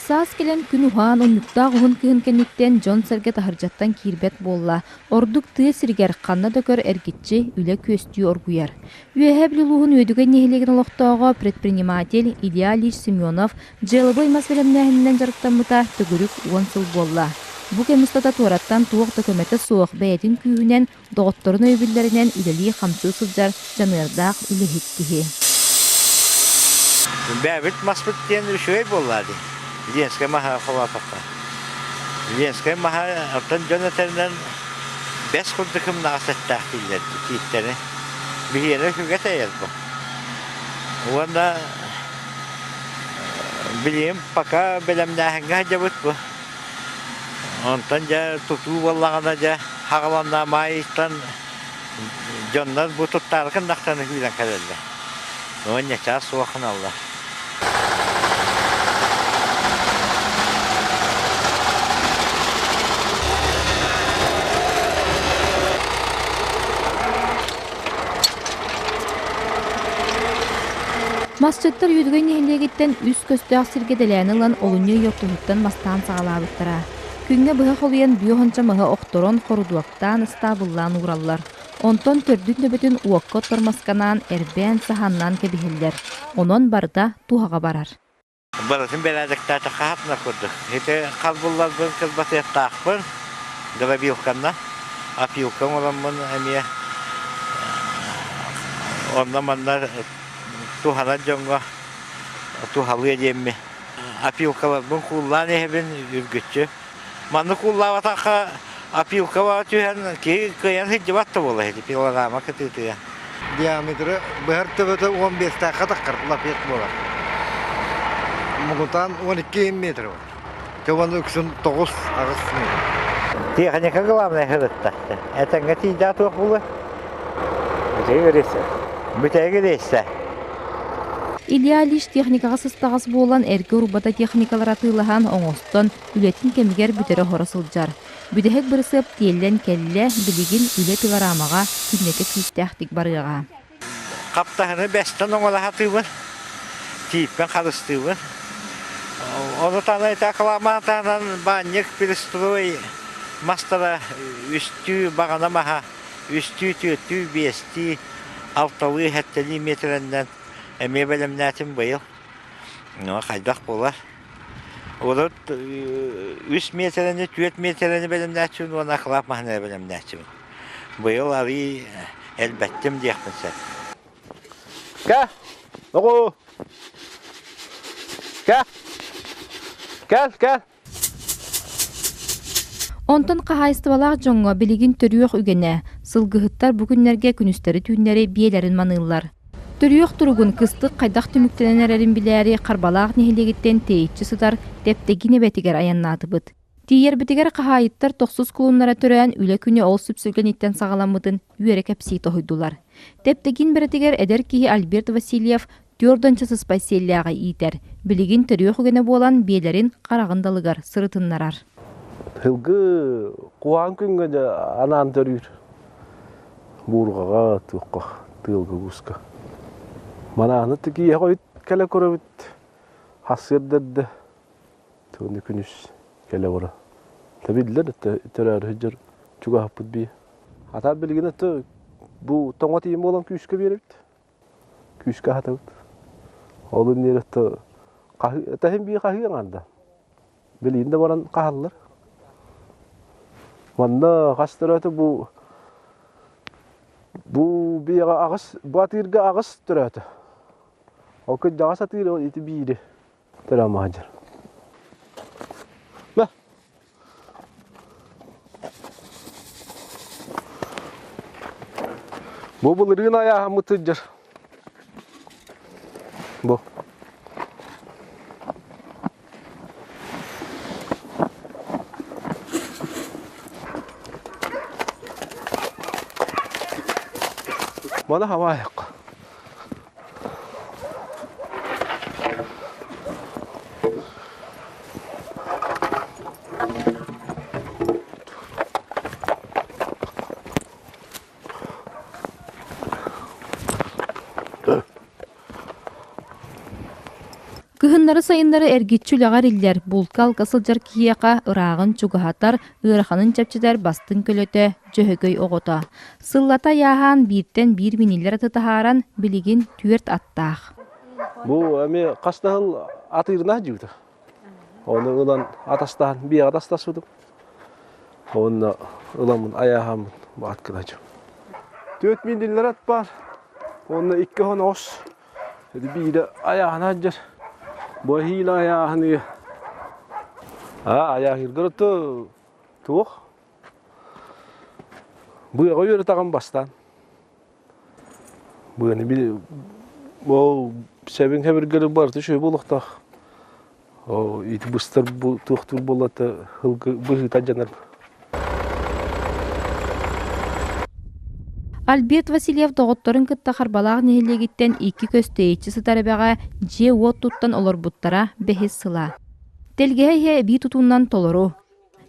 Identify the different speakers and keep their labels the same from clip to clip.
Speaker 1: Саас кэлэн күн уһаан, унньуктаах уһун кыһын кэнниттэн дьон-сэргэ таһырдьаттан киирбэт буолла. Ордук тыа сиригэр ханна да көр эргиччи, үлэ күөстүү оргуйар. Үөһээ Бүлүү улууһун Үөдүгэй нэһилиэгин олохтооҕо, предприниматель Илья Ильич Семенов дьыалабыай мас бэлэмнээһининэн дьарыктаммыта төгүрүк 10 сыл буолла. Бу кэм устата туораттан туох да көмөтө суох бэйэтин күүһүнэн, доҕотторун өйөбүллэринэн үлэлии-хамсыы сылдьар дьаныардаах үлэһит киһи.
Speaker 2: Бэйэбит маспыт диэн үчүгэй буоллаа дии. Ленскэй маһа холоотоххо. Ленскэй маһа оттон дьон этэринэн бэс курдук ымнаҕас эттээх дииллэр тииттэри. Биһиэнэ үчүгэй тэйэр бу. Уонна билигин пока бэлэмнээһиҥҥэ сылдьабыт бу. Онтон дьэ тутуу буоллаҕына дьэ хаҕыланна маайыттан дьоннор бу туттаары гыннахтарына күүрэн кэлэллэр. Уонна чаас суох гыналлар.
Speaker 1: Масчыттар Үөдүгэй нэһилиэгиттэн үс көстөөх сиргэ дэлээни ылан олунньу ый ортотуттан мастаан саҕалаабыттара. Күҥҥэ быһа холуйан бүө уонча маһы охторон, хорудуоктаан, ыстаабыллаан уураллар. Онтон төрдүн төбөтүн уокка оттор масканаан, эрбээн, саһааннаан кэбиһэллэр. Онон барыта туһаҕа барар.
Speaker 2: Барытын бэрээдэктээтэххэ хатанар курдук. Ити хас булларбын кырбатыахтаахпын, дробилканна, опилка оҥороммун эмиэ онно-манна туһанар дьоҥҥо туһалыа диэммин. Опилкаларбын кууллаан иһэбин үргүччү. Маннык кууллаабатахха опилкаҕа түһэн киһи кыайан сылдьыбат да буолар ити пилорама кытыытыгар.
Speaker 3: Диаметры быһар төбөтө 15-тээххэ таххар лафет буолар. Муҥутаан 12 метр буолар. Чобан үксүн 9-8 метр.
Speaker 2: Техника главное сырытта. Этэҥҥэ тиийдээх туох буолуой?
Speaker 4: Бүтэһик рейсэ.
Speaker 2: Бүтэһик рейсэ.
Speaker 1: Илья Ильич техникаҕа сыстаҕас буолан эргэ урбата техникалары атыылаһан, оҥостон, үлэтин кэмигэр бүтэрэ-оһоро сылдьар. Бүтэһик бырысыап тиэллэн кэллэ, билигин үлэ пилорамаҕа күннэтэ күүстээхтик барыаҕа.
Speaker 2: Хаптаһыны бэстэн оҥоро сатыыбын, тииппин харыстыыбын. Ону таһынан ити акылаамаан таһынан баанньык перестрой мастара үстүү баҕана маһа үстүү, түөртүү, биэстии, алталыы, сэттэлии миэтэрэннэн эмиэ бэлэмнээтим быйыл. Хайдах буолар? Урут үс миэтэрэни, түөрт миэтэрэни бэлэмнээччибин уонна акылаат маһын эрэ бэлэмнээччибин. Быйыл арыый элбэттим диэхпин сөп.
Speaker 4: Кэ, оҕу! Кэ! Кэл, кэл!
Speaker 1: Онтон хаһаайыстыбалаах дьоҥҥо билигин төрүөх үгэнэ, сылгыһыттар бу күннэргэ күнүстэри-түүннэри биэлэрин маныыллар. Төрүөх туругун кыстык хайдах түмүктэнэн эрэрин билээри Харбалаах нэһилиэгиттэн тэйиччи сытар Тэптэгин эбэтигэр айаннаатыбыт. Тиийэрбитигэр хаһаайыттар тохсус кулуннара төрөөн үлэ күнэ ол сүпсүлгэниттэн саҕаламмытын үөрэ кэпсии тоһуйдулар. Тэптэгин бэрэтигэр эдэр киһи Альберт Васильев түөрт уонча сыспай сиэллээҕи иитэр, билигин төрүөх үгэнэ буолан биэлэрин хараҕын далыгар сырытыннарар.
Speaker 4: Сылгы куһаҕан күҥҥэ дьэ анаан төрүүр. Буурҕаҕа, туохха, тыалга кууска. Манааны тикийэҕэ үт кэлэ көрөбүт. Хассыарда эрдэ тугуну күнүс кэлэ бара. Тэбиллэр төрөөрү сылдьар чугаһаппыт бии. Ата билигин это бу тоҥо тиийэн буолан күүскэ биэрэбит. Күүскэ аһатабыт. Ол иннигэр таһын бии хаһыы аҥарда. Билигин да баран хаһаллар. Манна хас төрөөтө бу бу биэҕэ аҕыс бу атыырга аҕыс төрөөтө. Ол кырдьаҕас атыыр ол ити биири төрөөн маһадьар. Бә. Бу былырыын айааһаммыт сылдьар. Бу. Маны хаваайыққа.
Speaker 1: Кыһыннары Кыһыннары-сайыннары эргиччи үлэҕэ эриллэр, булка-алка сылдьар киһиэхэ ырааҕын чугаһатар, ыараханын чэпчэтэр бастыҥ көлөтө Дьөһөгөй оҕото. Сыллата айааһаан бииртэн биир миниллэр аты таһааран, билигин түөрт аттаах.
Speaker 4: Бу эмиэ хас да сыл атыырына сылдьыбыта. Ону ылан атастаһан, биэҕэ атастаспытым. Уонна ыламмын айааһааммын баат гына Түөрт миниллэр ат баар. Уонна икки оһон оҕус. Биирэ айааһына сылдьар. Бу эһиил айааһыныа. Аа, айааһыыргар ото туох? Быаҕа үөрэтаҕын бастаан. Быаны би ол сэбин хэбиргэли барыта үчүгэй буолуохтаах. Ол ити быстар бу туохтуур буоллата ылгы быһыыта дьанар.
Speaker 1: Альберт Васильев доҕотторун кытта Харбалаах нэһилиэгиттэн икки көс тэйиччи сытар эбэҕэ дьиэ-уот туттан олорбуттара бэһис сыла. Тэлгэһэ иһэ эбии тутуунан толору.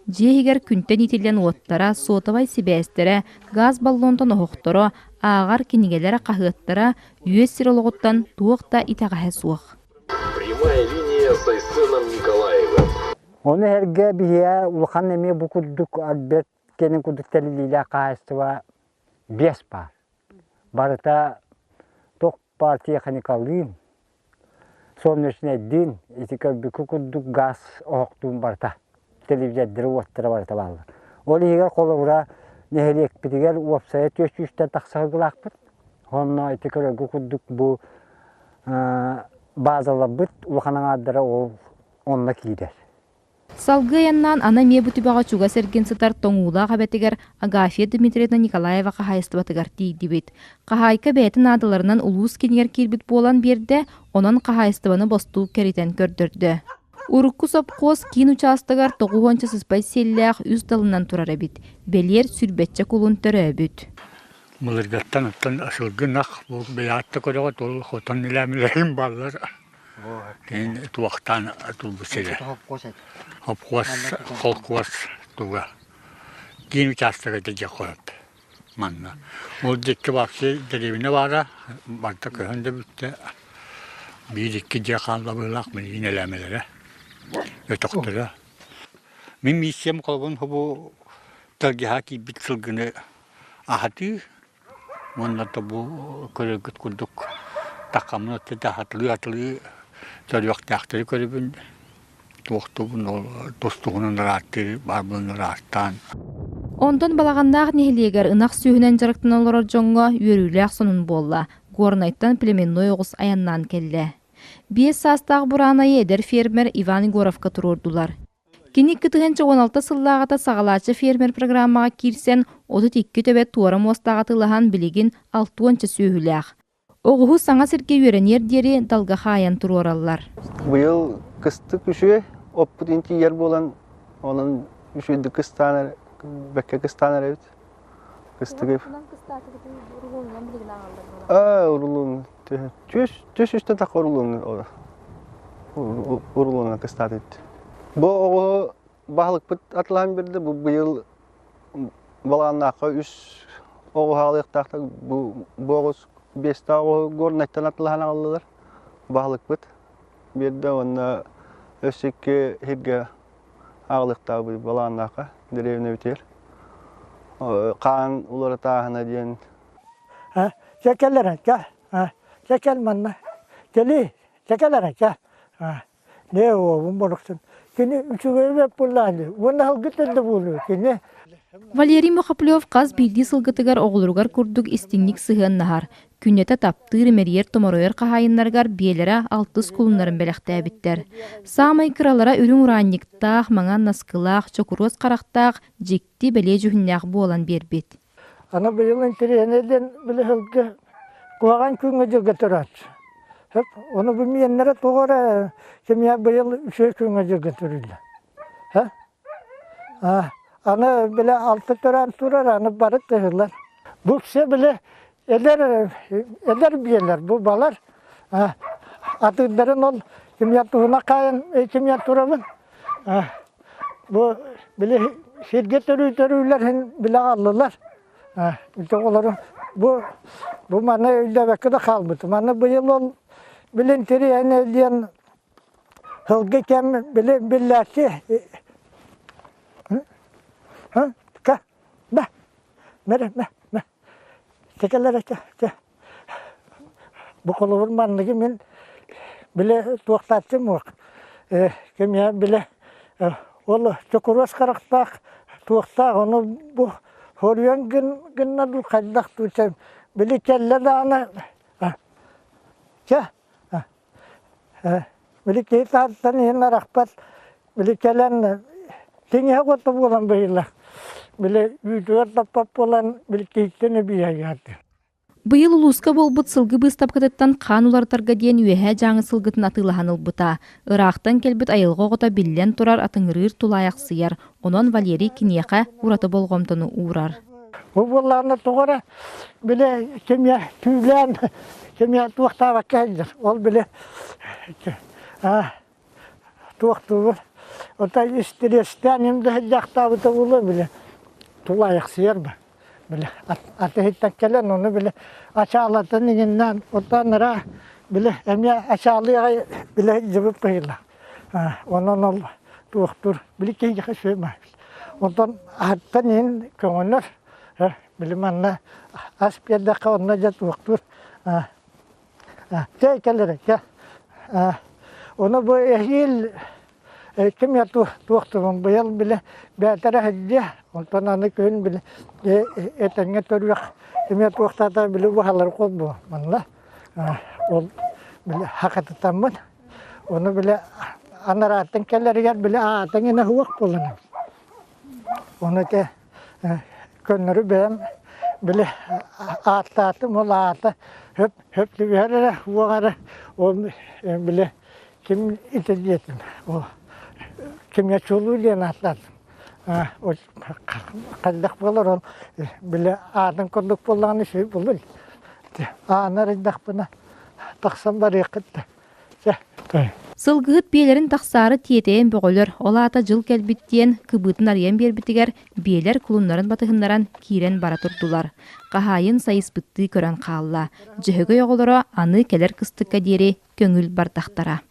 Speaker 1: Дьиэ иһигэр күнтэн иитиллэн уоттара, суотабай сибээстэрэ, гаас баллонтан оһохторо, ааҕар кинигэлэрэ, хаһыаттара үөс сир олоҕуттан туох да итэҕэһэ суох.
Speaker 5: Прямая линия с Айсеном Николаевым.
Speaker 6: Ону эргэ биһиэ улахан эмиэ бу курдук Альберт кэнин курдук тэриллиилээх хаһаайыстыба биэс баар. Барыта туох баар техникалыын, солнечнайдыын ити көрбүккэ курдук газ оһохтуун барыта телевизордары уоттара барыта бааллар. Ол иһигэр холобура нэһилиэкпитигэр уопсайа түөрт сүүстэн тахса сылгылаахпыт. Онно ити көрөргө курдук бу базаларбыт улахан аҥаардара ол онно киирэр.
Speaker 1: Салгыы айаннаан аны эмиэ бу түбэҕэ чугас эргин сытар Тоҥуулаах эбэтигэр Агафья Дмитриевна Николаева хаһаайыстыбатыгар тиийдибит. Хаһаайка бэйэтин наадаларынан улуус киинигэр киирбит буолан биэрдэ, онон хаһаайыстыбаны бостуук кэритэн көрдөрдө. Урукку сопхуос киин учаастагар тоҕуһуонча сыспай сиэллээх үс далынан турар эбит. Бэлиэр сүүрбэччэ кулун төрөөбүт.
Speaker 7: Былыргаттан оттон сылгы ынах бу бэйэҕит да көрөҕүт ол хотон илээмилэрин бааллар Кини туохтаан турбут сирэ. Хопхуос, холкуос туга. Киин учаастага дьэ хойут манна. Ол диэки вообще дэриэбинэ баара, барыта көһөн да бүттэ. Биир-икки дьиэ хаалла быһыылаах билигин элээмэлэрэ, өтөхтөрө. Мин миссиям холобун бу тэлгэһэ киирбит сылгыны аһатыы Уонна да бу көрөргүт курдук таххаммын өттө атылыы-атылыы төрүөхтээхтэри көрөбүн, туохтуубун ол тус-туһунан ырааттыы баарбын ыраастаан.
Speaker 1: Онтон Балаҕаннаах нэһилиэгэр ынах сүөһүнэн дьарыктана олорор дьоҥҥо үөрүүлээх сонун буолла. Горнайтан племенной оҕус айаннаан кэллэ. Биэс саастаах Бураанайы эдэр фермер Иван Егоровка туруордулар. Кини 2016 сыллааҕыта саҕалааччы фермер программаҕа киирсэн, 32 төбө туора муостаҕа атыылаһан билигин алтуонча сүөһүлээх. Оҕуһу саҥа сиргэ үөрэниэр диэри далга хаайан туруораллар.
Speaker 8: Быйыл кыстык үчүгэй, оппут интийэр буолан, онон үчүгэйдик кыстаан бэккэ кыстаан эрэбит. Кыстыгы. Аа, урулуун түс түс үстэ так урулуун урулууна кыстаатыт. Бу оҕо баһылыкпыт атылаан берди бу быйыл балааннаахха үс оҕо хаалыахтаахтар бу бу оҕус биэстээх оҕо горнайтан атылаһан аҕаллылар баһылыкпыт биэрдэ уонна өссө икки сиргэ аҕалыахтаахпыт балааннаахха дэриэбинэбитигэр хаан уларытааһына диэн
Speaker 9: Чэ кэл эрэ, чэ, чэ кэл манна. Кэлий, чэ кэл эрэ, чэ. Не уолум борохсун. Кини үчүгэйи бэт буоллаҕа уонна һалгы төрдө буолуо кини.
Speaker 1: Валерий Мухоплев хас биирдии сылгытыгар оҕолоругар курдук истиҥник сыһыаннаһар, күннэтэ таптыыр, имэрийэр-томоройор хаһаайыннарыгар биэлэрэ алтыс кулуннарын бэлэхтээбиттэр. Саамай кыралара үрүҥ ураанньыктаах, маҥан наскылаах, чокуруос харахтаах, дьикти бэлиэ дьүһүннээх буолан биэрбит.
Speaker 9: Аны быйыл интэриэһинэй диэн били сылгы куһаҕан күҥҥэ дьылга төрөөччү. Сөп. Ону бу миэннэрэ тоҕо эрэ кимиэ быйыл үчүгэй күҥҥэ дьылга төрүүллэр. Һэ? Аны били алта төрөөн турар, аны бары тыһылар. Бу все били эдэр эдэр биэлэр бу балар атыырдарын ол кимиэ туһуна хаайан кимиэ турабын. Бу били сиргэ төрүү төрүүлэр иһин билэ аҕаллылар. Оҕолору бу бу маны өйдөөбөккө да хаалбытым. Аны быйыл ол билин тириэнэ диэн. Сылгы кэм били биллээччи ка бә мэрэ мэ мэ текелер этэ те бу холобур манныгы мин биле туохтааччым уох кемия биле ол чокуруос харахтаах туохтаах ону бу хоруйан гынна дуу хайдах дуу били кэллэ даҕаны чэ Били киһи таһыттан иһин арахпат, били кэлэн тиҥэһэ куотта буолан быһыылаах. Били үүтүгэр таппат буолан, били киһиттэн эбииһэ
Speaker 1: Быйыл улууска буолбут сылгы быыстапкатыттан хаан уларытарга диэн Үөһээ Дьааҥы сылгытын атыылаһан ылбыта. Ыраахтан кэлбит айылҕа оҕото биллэн турар атыҥырыыр тулаайахсыйар, онон Валерий киниэхэ ураты болҕомтону уурар.
Speaker 9: Бу буоллаҕына тоҕо эрэ били кимиэ түүлээн кимиэ туохтаабакка сылдьар. Ол били туохтуур отой истириэстээн им да сылдьаахтаабыта буолуо били тулаайахсыйар ба. Били атыһыттан кэлэн ону били ачаалатын иҥиннээн оттон ыра били эмиэ ачаалыаҕай билэ сылдьыбыт быһыылаах. Онон ол туохтуур били киһиэхэ үчүгэй Онтон аһыттан иһин көҥөнөр, били манна ас биэрдэххэ онно дьэ туохтуур чэй кэлэрэ чэ ону бу эһиил ким туохтугун быйыл били бээтэрэ сылдьыа онтон аны күһүн били этэҥҥэ төрүөх эмиэ туохтаата били убаһалары холбуо манна ол били хакатытаммын Ону бile анарааттан кэлэригэр бile аатаҥ ина суох буолан. Ону те көннөрү бэйэм бile ааттаатым ол аата хөп хөп түбүһэр эрэ уох эрэ ол бile ким ити диэтим ол кимҥэ чулуу диэн ааттаатым хайдах буолар ол бile аатын курдук буоллаҕына үчүгэй буолуо ааны арыйдахпына тахсан барыаххыт да
Speaker 1: Сылгыһыт биэлэрин тахсаары тиэтэйэн бөҕөлөр, ол аата дьыл кэлбит диэн кыбыытын арыйан биэрбитигэр биэлэр кулуннарын батыһыннаран киирэн бара турдулар. Хаһаайын сайыспыттыы көрөн хаалла. Дьөһөгөй оҕолоро аны кэлэр кыстыкка диэри көҥүл бардахтара.